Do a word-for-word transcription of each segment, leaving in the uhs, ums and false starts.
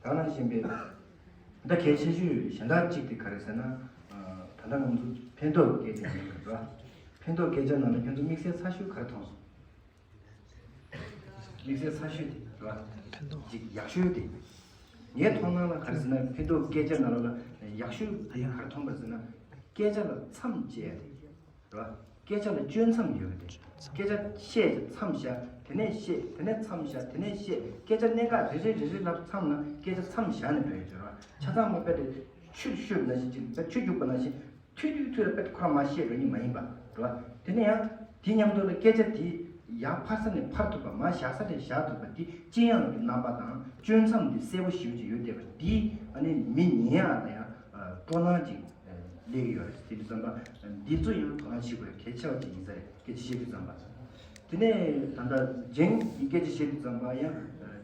ད་ནང་བཞིན་པའི་ད་གལ་ཆེ་ཤོས་གཞན་དག་གཅིག་དེ་ག་རེ་ཟེར་ན། ད་ལྟ་ང་ཚོ་ཕན་ཐོགས་སྐད་ཆ་ཡིན་པ་རེད། ཕན་ཐོགས་སྐད་ཆ་ནང་ལ་ཁྱོད་ཚོ་དམིགས་བསལ་ཚ་ཤོས་ག་རེ་མཐོང་སོང་། དམིགས་བསལ་ཚ་ཤོས་དེ་རེད། ཅིག་ཡག་ཤོས་དེ། ངའི་མཐོང་སྣང་ལ་ག་རེ་ཟེར་ན། ཕན་ཐོགས་སྐད་ཆ་ནང་ལོགས་ལ་ཡག་ཤོས་དེ་ག་རེ་མཐོང་པ་ཟེར་ན། སྐད་ཆ་ལ་མཚམས་བཅད་ཡ་དེ་རེད། སྐད་ཆ་ལ་གཅོད་མཚམས་ཡོད་རེད། སྐད་ཆ་བཤད་ཅིག་མཚམས་བཞག་དེ་ནས་བཤད། དེ་ནས་མཚམས་བཞག་དེ་ནས་བཤད། སྐད་ཆ་གནད་འགག་རེ་རེ་རེ་རེ་ལབ་མཚམས་ལ་སྐད་ཆ་མཚམས་བཞག་ནས་འགྲོ་ཡ་ཅིག་རེད། ཆ་ཚང་མ་དཔེ་དེ་ཆུ་བཤུས་པ་ནང་བཞིན་ཅིག་ཆུ་རྒྱུག་པ་ནང་བཞིན། ཐུད་ཐུད་ཐུད་ལ་དཔེ་ཁོ་རང་མར་བཤད་འགྲོ་ནི་མ་ཡིན་པ་རེད་བ། དེ་ནས་ཡང་དེའི་མཉམ་དུ་ལ་སྐད་ཆ་དེ་ཡར་འཕར་ས་ནས་འཕར་ཐུབ་པ། མར་བཞག་ས་ནས་བཞག་ཐུབ་པ། དེ་ལྕི་ཡང་གི་རྣམ་པ་དང་གཅོད་མཚམས་དེ་གསལ་པོ་ཞེ་པོ་ཅིག་ཡོད་བསྡད་པ་དེ། ཨ་ནི་མི་ཉན་ཡག་ལ་ཡང་སྤྲོ་སྣང་ཅིག་སླེབས་ཀྱི་ཡོད་རེད། དེ་དུས་ཙམ་པ་འདི་ཚོ་ཡང་དོ་སྣང་བྱེད་དགོས་གལ་ཆེ་བ་ཅིག་ཡིན་ས་རེད། སྐད་ཆ་བཤད་དུས་ཙམ་པ། དེ་ནས་ད་ལྟ་ཇེང་གི་སྐད་ཆ་བཤད་དུས་ཙམ་པ་ཡང་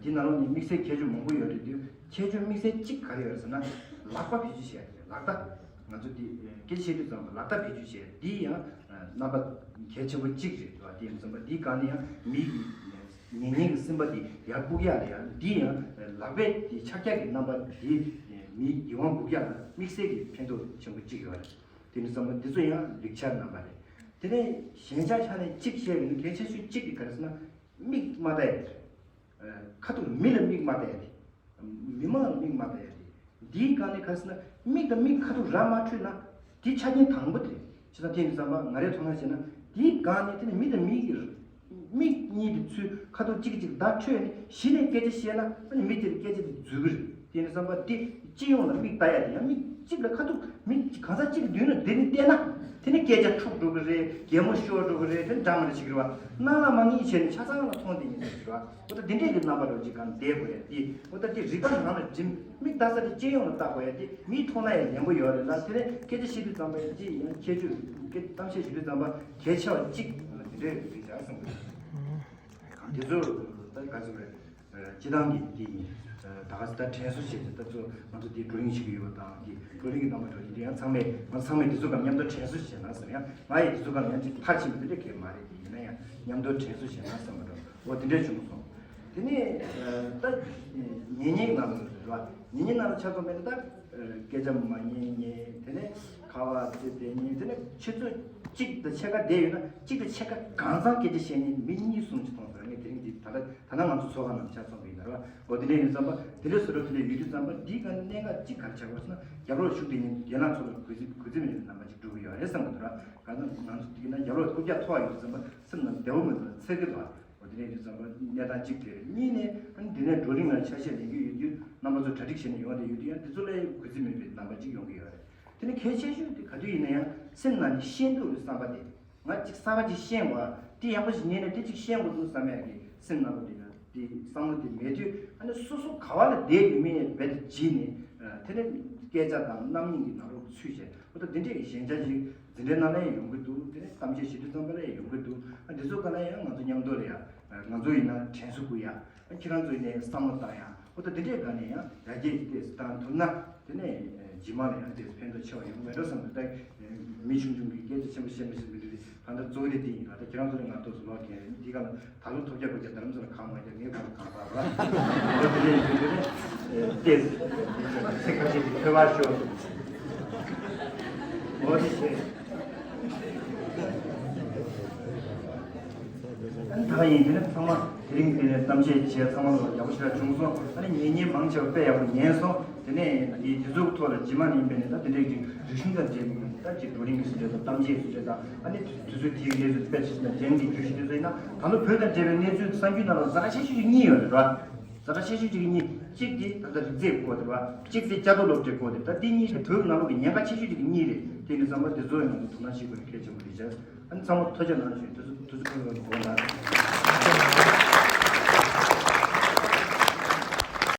འདི་ནང་ལོགས་ནས་དམིགས་བསལ་ཁྱད་ཆོས་མང་པོ་ཡོད་རེད། དུས་ཁྱད་ཆོས་དམིགས་བསལ་གཅིག་ག་རེ་ཡོད་རེད་ཟེར་ན། ལག་པ་བེད་སྤྱོད་བྱས་རེད། ལག་རྟགས། ང་ཚོ་འདི་སྐད་ཆ་བཤད་དུས་ཙམ་པ་ལག་རྟགས་བེད་སྤྱོད་བྱས། འདི་ཡང་རྣམ་པ་གལ་ཆེན་པོ་གཅིག་རེད་བ། དེ་ཡིན་ཙམ་པ་འདིའི་སྒང་ནས་ཡང་མི་གི་ཉན་མཁན་གྱི་སེམས་པ་འདི་ཡར་སྤུག་ཡག་ལ་ཡང་འདི་ཡང་ལག་པའི་འདི་ཕྱག་རྒྱ་གི་རྣམ་པ་འདི་མིའི་ཡིད་དབང་འགུག་ཡག་ལ་དམིགས་བསལ་གྱི་ཕན་ཐོགས་ཆེན་པོ་གཅིག་ཡོད་རེད། དེ་ནི་བསམ་བློ་འདི་ཚོ་ཡང་ལེགས་ཆ་རྣམ་པ་རེད། དེ་ནས་གཞན་ཆ་ཆ་ནས་གཅིག་བཤད་པ་ཡིན་ན། གལ་ཆེ་ཤོས་གཅིག་དེ་ག་རེ་ཟེར་ན། མིག་མ་བལྟ་ཡ་དེ་རེད། ཁ་ཐུག་མི་ལ་མིག་མ་བལྟ་ཡ་དེ། མི་མང་ལ་མིག་མ་བལྟ་ཡ་དེ། འདིའི་སྒང་ནས་ག་རེ་ཟེར་ན། མིག་དང་མིག་ཁ་ཐུག་ར་མ་འཕྲོད་ན་དེ་ཆ་རྐྱེན་དང་པོ་དེ་རེད། བྱས་ཙང་དེ་ཡིན་ཙམ་པ་ང་རའི་མཐོང་སྣང་བྱས་ན། འདིའི་སྒང་ནས་དེ་ནི་མི་དང་མི་གི་མིག་གཉིས་དེ་ཚུར་ཁ་ཐུག་གཅིག་གིས་གཅིག་བརྡ་འཕྲོད་ནས་གཞི་ནས་སྐད་ཆ་བཤད་ན། ཨ་ནི་མི་དེར་སྐད་ཆ་དེ་འཛུལ་གི་རེད། དེ་ཡིན་ཙམ་པ་དེ་སྤྱི་ཡོངས་ལ་མིག་ལྟ་ཡ་དེ་ཡང་མི་གཅིག་ལ་ཁ་ཐུག་མི་གང་ཟག་གཅིག་གི་མདུན་ལ་བསྡད་ནས་བལྟས་ན། དེ་ནི་སྐད་ཆ་འཁྲུག་འགྲོ་གི་རེད། གད་མོ་ཤོར་འགྲོ་གི་རེད། དེ་འདྲ་མི་འདྲ་བྱེད་ཀྱི་རེད་བ། སྣང་ལ་མ་ངེས་བྱས་ནས་ཆ་ཚང་ལ་མཐོང་བསྡད་ཉན་ཟེར་གྱི་རེད་བ། འོ་ད་དེ་འདྲས་ཀྱི་རྣམ་པ་རོ་གཅིག་གང་བསྡད་དགོས་ཡ་དེ། འོ་ད་དེ་རིག་པ་ནང་ལ་འགྲིམ། མིག་ལྟ་ས་དེ་སྤྱི་ཡོངས་ལ་ལྟ་དགོས་ཡ་དེ། མིའི་མཐོང་སྣང་ཡང་ཉན་པོ་ཡོད་རེད་ལ། དེ་ནས་སྐད་ཆ་བཤད་དུས་ཙམ་པ་ཡང་ཅི་ཡང་ཁྱད་ཆོས་སྐད་གཏམ་བཤད་བྱེད་དུས་ཙམ་པ་གལ་ཆེ་བ་གཅིག་དེ་འདྲས་རེད་བྱ་སོང་གི་རེད། དེ་ཚོ་ད་ག་ཚོད་རེད། སྤྱི་བཏང་གི་དེ་ཡིན། ད་ག་ཚོད་ད་དྲན་གསོ་བྱས་ཏེ་ད་ཚོ་ང་ཚོ་དེ་བགྲོ་གླེང་བྱེད་ཀྱི་ཡོད་པ་དང་། དེ་བགྲོ་གླེང་གི་རྣམ་པ་འགྲོ་ཡིན་དུས་ཡང་ཚང་མས་ང་ཚང་མས་དེ་ཚོ་གམ་མཉམ་དུ་དྲན་གསོ་བྱས་ན་བསམ། ཡང་ང་ཡི་དེ་ཚོ་གམ་ཡང་ཅིག་མཐར་ཕྱིན་པ་དེ་འདྲ་གས་མ་རེད། དེ་ཡིན་ན་ཡང་མཉམ་དུ་དྲན་གསོ་བྱས་ན་བསམ་པ་འགྲོ། འོ་དེ་འདྲས་བྱུང་སོང་། དེ་ནས་ད་ཉན་མཁན་ནང་ལ་རེད་བ། ཉན་མཁན་ནང་ལ་ཆ་ཚང་མེད་ན་ད་སྐད་ཆ་མ་ཉན་མཁན། དེ་ནས་ཁ་བ་ཙེ་བསྡད་མཁན། དེ་ནས་ཆུ་ཚོད་གཅིག་དང་ཕྱེད་ཀ་བསྡད་ཡོད་ན་གཅིག་དང་ཕྱེད་ཀ་གང་ཚང་སྐད་ཆ་བཤད་མཁན་མི་གཉིས་གསུམ་ཅིག་མཐོང་སོང་། ངས་དེ་རིང་འདི་ད་ལྟ་ད་ལྟ་ང་ཚོ་ཚོགས་ཁང་ནང་ཆ་ཚང་བ་ཡིན་ན་རེད་བ། འོ་དེ་འདྲས་ཡིན་ཙམ་པ་དེ་འདྲས་བཟོ་འདྲ་དེ་འདྲས་ཡོད་དུས་ཙམ་པ་འདིའི་སྒང་ནས་གནད་འགག་གཅིག་ག་རེ་ཆགས་པ་ཟེར་ན། རྒྱབ་ལོགས་ཞུགས་དེ་ཉིན་རྒན་ལགས་ཚོ་ལ་གུས་བརྩི་གུས་བརྩི་མེད་པའི་རྣམ་པ་ཅིག་འགྲོ་གི་ཡོད་རེད་བསམ་གི་འདུག་ར། གང་ལྟར་ང་ཚོ་དེ་ན་རྒྱབ་ལོགས་རྐུབ་བཀྱག་མཐོ་བ་ཡོད་དུས་ཙམ་པ་སེམས་ནང་བདེ་བོ་མེད་པ་འཚེར་གི་འདུག་ར། འོ་དེ་འདྲས་ཡོད་དུས་ཙམ་པ་གནས་སྟངས་གཅིག་དེ་རེད། གཉིས་ནས་ཨ་ནི་འདི་ནས་བགྲོ་གླེང་ལ་ཆ་ཤས་ལེན་རྒྱུ་ཡོད་དུས་རྣམ་པ་ཚོ་གྲ་སྒྲིག་བྱས་ནས་ཡོང་བསྡད་ཡོད་དུས་ཡང་འདི་ཚོ་ལ་གུས་བརྩི་མེད་པའི་རྣམ་པ་ཅིག་ཡོང་གི་ཡོད་རེད། དེ་ནས་གལ་ཆེ་ཤོས་དེ་ག་དུས་ཡིན་ན་ཡང་སེམས་ནང་ནས་ཤེས་འདོད་ཀྱི་བསམ་པ་དེ། ང་གཅིག་གསར་པ་ཅིག་ཤེས་དགོས། དེ་ཡག་པོ་ཞིག་ཉན་ནས་དེ་གཅིག་ཤེས་དགོས་འདུག་བསམ་ཡག་གི་སེམས་ནང་ལ་དེ་ན་དེ་བསམ་བློ་དེ་མེད་དུས། ཨ་ནི་སོ་སོ་ག་བ་ལ་བསྡད་ཡོད་མེད་རྦད་དེ་བརྗེད་ནས། དེ་ནས་སྐད་ཆ་དང་རྣམ་གཉིས་ཀྱི་ནང་ལོགས་ཚུད་བྱས། འོ་ད་དེ་འདྲས་ཀྱི་ཞན་ཆ་ཞིག་འཛིན་གྲྭའི་ནང་ལ་ཡང་ཡོང་གི་འདུག་དེ་ནས་གཏམ་བཤད་བྱེད་དུས་ཙམ་པ་ལ་ཡང་ཡོང་གི་འདུག་ཨ་འདི་ཚོ་ག་ལ་ཡང་ང་ཚོ་མཉམ་དུ་ལ་ཡང་། ང་ཚོ་ཡིན་ན་དྲན་གསོ་དགོས་ཡ། ཁྱེད་རང་ཚོ་ཡིན་ནའི་བསམ་བློ་བཏང་ཡ། འོ་ད་དེ་འདྲས་ག་ནས་ཡང་ཡར་རྒྱས་ཀྱི་ཏོག་ཙམ་བཏང་ཐུབ་ན། དེ་ནས་རྗེས་མ་ལ་ཡང་ཏོག་ཙམ་ཕན་ཐོགས་ཆེ་བ་ཡོང་གི་མེད་འགྲོ་བསམ་འདུག་ད་མི་ཆུང་ཆུང་གིས་སྐད་ཆ་ཆེན་པོ་བཤད་མི་ཤེས་མི་འདུག་ད་ལྟ་གཙོ་བོ་དེ་འདི་ཡིན་ལ། ད་ཁྱེད་རང་ཚོ་ལ་ང་ཏོག་ཙམ་ལོག་གལ་འདི་ག་ལ་ད་ལོ་ཐོབ་རྒྱ་བཀོད་རྒྱ་རྡ་རམ་ས་ལ་གང་མ་རྒྱ་ངའི་གང་ལ་གང་པ་ར། འོ་དེ་འདྲས་ཡིན་དུས་དེ་ནས་ཏོག་ཙམ་ཚེ་ཁ་ཤས་ཀྱི་ཐོས་པ་ཤོར་འདུག་འོ་དེ་བྱས། ཨ་ནི་ད་ག་ཡིན། དེ་ནས་ཚང་མ་དེ་རིང་དེ་ནས་གཏམ་བཤད་བྱས། ཚང་མ་ལ་ཡག་པོ་ཞེ་དྲག་བྱུང་སོང་། ཨ་ནི་ཉན་མཁན་མང་ཆེ་བ་དཔེ་ཡག་པོ་ཉན་སོང་། དེ་ནས་ཡི་དེ་ཚོའི་ཐོག་ལ་རྗེས་མ་ནས་ཡིན་པས་ནས་ད་དེ་འདྲའི་གི་རིག་གཞུང་དང་འབྲེལ་བའི་ད་ཅིག་བགྲོ་གླེང་གི་ཟེར་འདྲ་དང་། གཏམ་བཤད་ཟེར་འདྲ་དང་། ཨ་ནི་དུས་ཚོད་དེའི་གནས་ཚུལ་དཔེ་ཆ་ཞིག་དང་འབྲེལ་གྱི་བརྗོད་གཞི་དེ་ཚོ་ཡིན་ན་ད་ལོ་བོད་དང་འབྲེལ་བའི་གནས་ཚུལ་གསར་འགྱུར་ནང་ལ་ཛ་དྲག་ཆེ་ཤོས་ཀྱི་གཉིས་ཡོད་རེད་བ། ཛ་དྲག་ཆེ་ཤོས་ཅིག་གཉིས། གཅིག་དེ་ད་ལྟ་རིག་རྩལ་སྐོར་དེ་རེད་བ། གཅིག་དེ་བཅའ་སྡོད་སློབ་གྲྭའི་སྐོར་དེ། ད་འདི་གཉིས་དེ་བོད་ནང་ལོགས་ཀྱི་ཉེན་ཁ་ཆེ་ཤོས་ཅིག་གཉིས་རེད། དེ་ནི་ཚང་མ་དེ་ཚོ་ཡང་དོ་སྣང་བྱེད་དགོས་གལ་ཆེན་པོ་རེད་ཤག་ཨ་ནི་ཚང་མ་ཐུགས་རྗེ་གནང་ཞུ། དུས་ཚོད་དུས་ཚོད་ཕུན་སུམ་ཚོགས་པ།